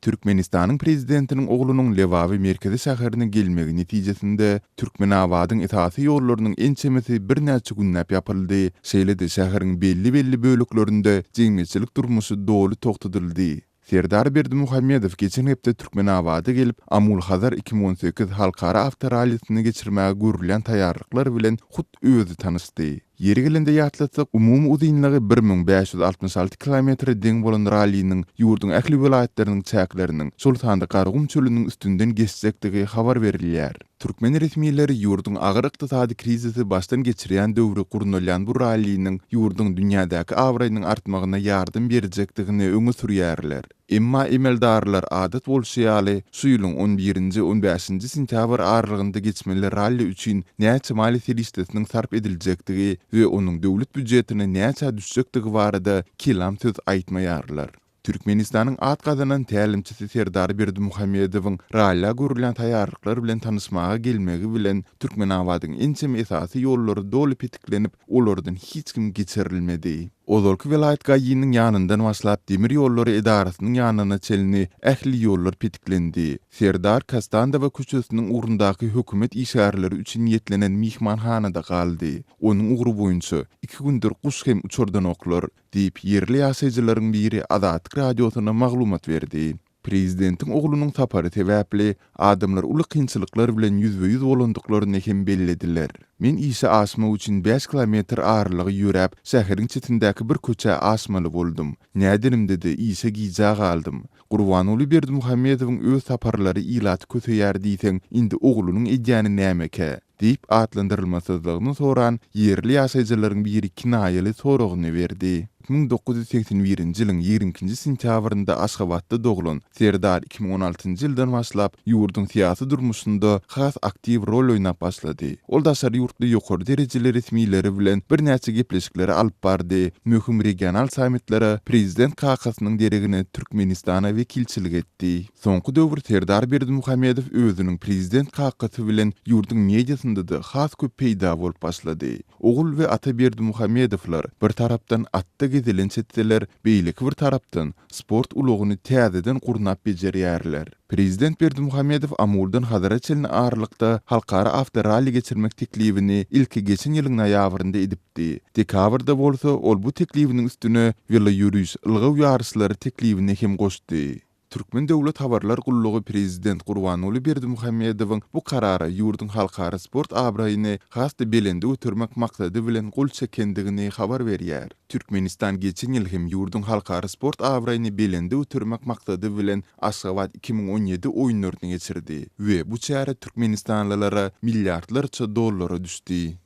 Türkmenistanyň prezidentiniň oglunyň Lebaby merkezi şäherine gelmegi netijesinde, Türkmenabadyň esasy ýollarynyň ençemesi birnäçe günläp ýapyldy, şeýle-de şäheriň belli-belli böleklerinde jemgyýetçilik durmuşy doly togtadyldy. Serdar Berdimuhamedow geçen hepde Türkmenabada gelip, Amul-Hazar 2018 halkara awtorallisini geçirmäge görülýän taýýarlyklar bilen hut özi tanyşdy. Ýeri gelende ýatlatsak, umumy uzynlygy 1566 kilometre deň bolan ralliniň ýurduň ähli welaýatlarynyň çäkleriniň, şol sanda Garagum çölüniň üstünden geçjekdigi habar berilýär. Türkmen resmileri ýurduň agyr ykdysady krizisi başdan geçirýän döwri gurnalýan bu ralliniň ýurduň dünýädäki abraýynyň artmagyna ýardam berjekdigini öňe sürýärler. Emma emeldarlar adat bolşy ýaly, şu ýylyň on birinji, on bäşinji sentýabr aralygynda geçmeli ralli üçin näçe maliýe serişdesiniň sarp ediljekdigi we onuň döwlet býujetine näçä düşjekdigi barada kelam söz aýtmaýarlar. Türkmenistanyň at gazanan tälimçisi Serdar Berdimuhamedowyň rallä görülýän taýýarlyklar bilen tanyşmaga gelmegi bilen Türkmenabadyň ençeme esasy ýollary doly petiklenip, olardan hiç kim geçirilmedi. Ozalky welaýat GAI-niň ýanyndan başlap demir ýollary edarasynyň ýanyna çenli ähli ýollar petiklendi. Serdar Kastandowa köçesiniň ugrundaky hökümet işgärleri üçin niýetlenen myhmanhanada galdy. Onuň ugry boýunça iki gündür guş hem uçurdanoklar, diýip, ýerli ýaşaýjylaryň biri Azatlyk Radiosyna maglumat berdi. Prezidentiň oglunyň sapary sebäpli, adamlar uly kynçylyklar bilen ýüzbe-ýüz bolandyklaryny hem bellediler. Men işe aşmak üçin bäş kilometr aralygy ýöräp, şäheriň çetindäki bir köçä aşmaly boldum. Nädenimde-de işe gijä galdym. Gurbanguly Berdimuhamedowyň öz saparlary ilaty köseýär diýseň, indi oglunyň edýäni nämekä? Diýip, atlandyrylmasyzlygyny soran ýerli ýaşaýjylaryň biri kinaýaly soragyny berdi. 1981-nji ýylyň 22 nji sentýabrynda Aşgabatda doglan Serdar 2016-njy ýyldan başlap ýurduň syýasy durmuşynda has aktiw rol oýnap başlady. Ol daşary ýurtly ýokary derejeli resmileri bilen birnäçe gepleşikleri alyp bardy, möhüm regional sammitlere prezident kakasynyň deregine Türkmenistana wekilçilik etdi. Soňky döwür Serdar Berdimuhamedow özüniň prezident kakasy bilen ýurduň mediasynda-da has köp peýda bolup başlady. Ogul we ata Berdimuhamedowlar bir tarapdan atda gezelenç etseler, beýleki bir tarapdan sport ulagyny täzeden gurnap bejerýärler. Prezident Berdimuhamedow Amuldan Hazara çenli aralykda halkara awtoralli geçirmek teklibini ilki geçen ýylyň noýabrynda edipdi. Dekabrda bolsa ol bu teklibiniň üstüne weloýöriş, ylgaw ýaryşlary teklibini hem goşdy. Türkmen döwlet habarlar gullugy prezident Gurbanguly Berdimuhamedowyň bu karara ýurduň halkara sport abraýyny has-da belende götermek maksady bilen gol çekendigini habar berýär. Türkmenistan geçen ýyl hem ýurduň halkara sport abraýyny belende götermek maksady bilen Aşgabat 2017 oýunlaryny geçirdi we bu çäre türkmenistanlylara milliardlarça dollara düşdi.